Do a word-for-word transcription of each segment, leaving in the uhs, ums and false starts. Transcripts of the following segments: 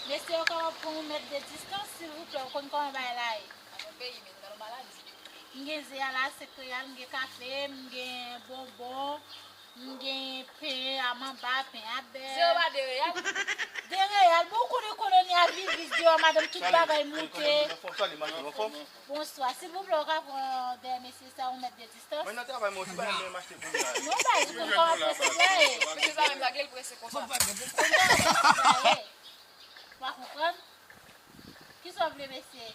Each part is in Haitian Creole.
Mesye, yo kapab pran yon mèt de distans, silvouplè, ou konn kòman bagay la ye. Nan yon peyi, men nou nan yon maladi. M gen ze a la, se kreyal, m gen kafe, m gen bonbon, m gen pen a manba, pen a bè. Ze yo pa de reyal? De reyal, bon, ou konnen koloni a viris deyò, madanm, tout bagay moute. Bonswa, silvouplè, ou ka pran dèyè mesye sa yon mèt de distans? Mwen nan travay, mwen osi, bagay mwen achte pou mwen. Non, baz, ou konn kòman prensip la ye. Mesye sa menm, sa k lè l prese konsa. Ou konn kòman prensip la ye. Ou pa konprann? Kisa w vle, mesye?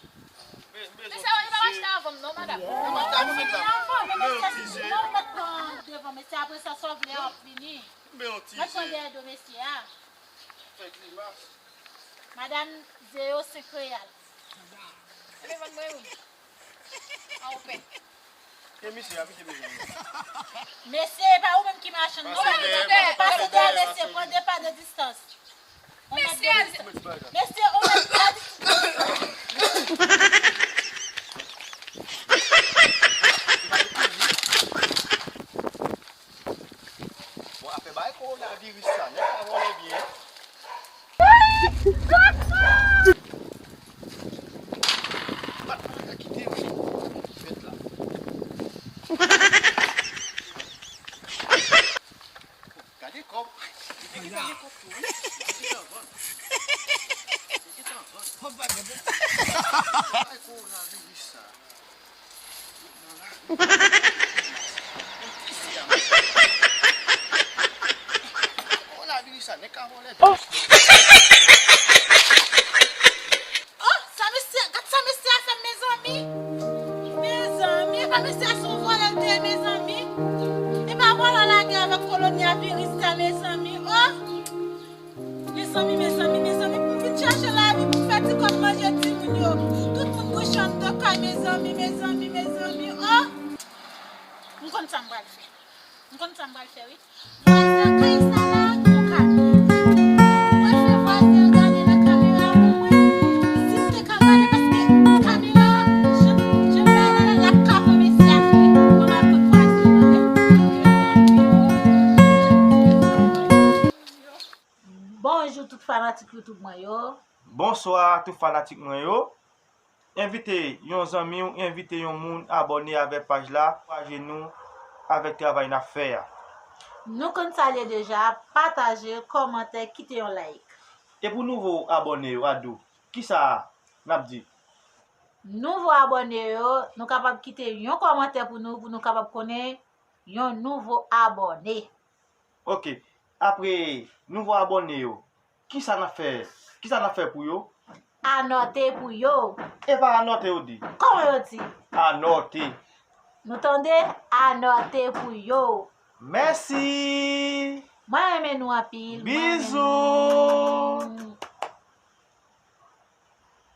Mesye, ou pa achte avan m non, madanm. Mesye, avan, men mesye, non, ou mèt pran devan mesye, apre sa, sa w vle a, w ap vini. Mèt pran dèyè do mesye a. Madanm, ze yo senk reyal. Ebyen, vann mwen youn. An, ou pè. E misye, a misye bezwen. Mesye, e pa ou menm ki machann non. Pase dèyè, pase dèyè mesye, pran de pa de distans. Mesye, mesye, on mèt pa de distans. Bon, afè bay kowonaviris sa, nèg pa vòlè byen. Bat pa ka kite wi. Fèt la. Gade kòb. Li te gentan gen kòb tou, wi. Li te gentan vann. Li te gentan vann. Bay kowonaviris sa. Oh, sa mesye, gad sa mesye a fè m, mezanmi. Mezanmi, e pa mesye a se yon vòlè l te ye, mezanmi. E pa vòlè lage avèk kolonyaviris sa, mezanmi. Oh! Mezanmi, mezanmi, mezanmi, pou m vin chache lavi, pou m fè ti kòb manje timoun yo. Tout moun kouche anndan kay, mezanmi, mezanmi, mezanmi, oh! M konn sa m pral fè. M konn sa m pral fè, wi. Vwazen kay sa la, gon kamera. Mwen fè vwazen an gade nan kamera pou mwen. Si m te ka gade, paske kamera, jan, jan bagay la, l ap ka pran mesye a fè. Mwen pral kot vwazen an. Bonjou tout fanatik YouTube mwen yo. Bonswa tout fanatik mwen yo. Envite yon zanmi w, envite yon moun abòne avèk paj la, ankouraje nou avèk travay n ap fè a. Nou konn sa l ye deja, pataje, kòmante, kite yon like. E pou nouvo abòne yo, Adou, kisa n ap di? Nouvo abòne yo, nou kapab kite yon kòmantè pou nou, pou nou kapab konnen yon nouvo abòne. Ok. Apre nouvo abòne yo, kisa n ap fè? Kisa n ap fè pou yo? Anòte pou yo. E pa anòte yo di. Kòman yo di? Anòte. Nou tande? Anòte pou yo. Mèsi. Mwen renmen nou anpil. Mwen renmen nou. Bizou.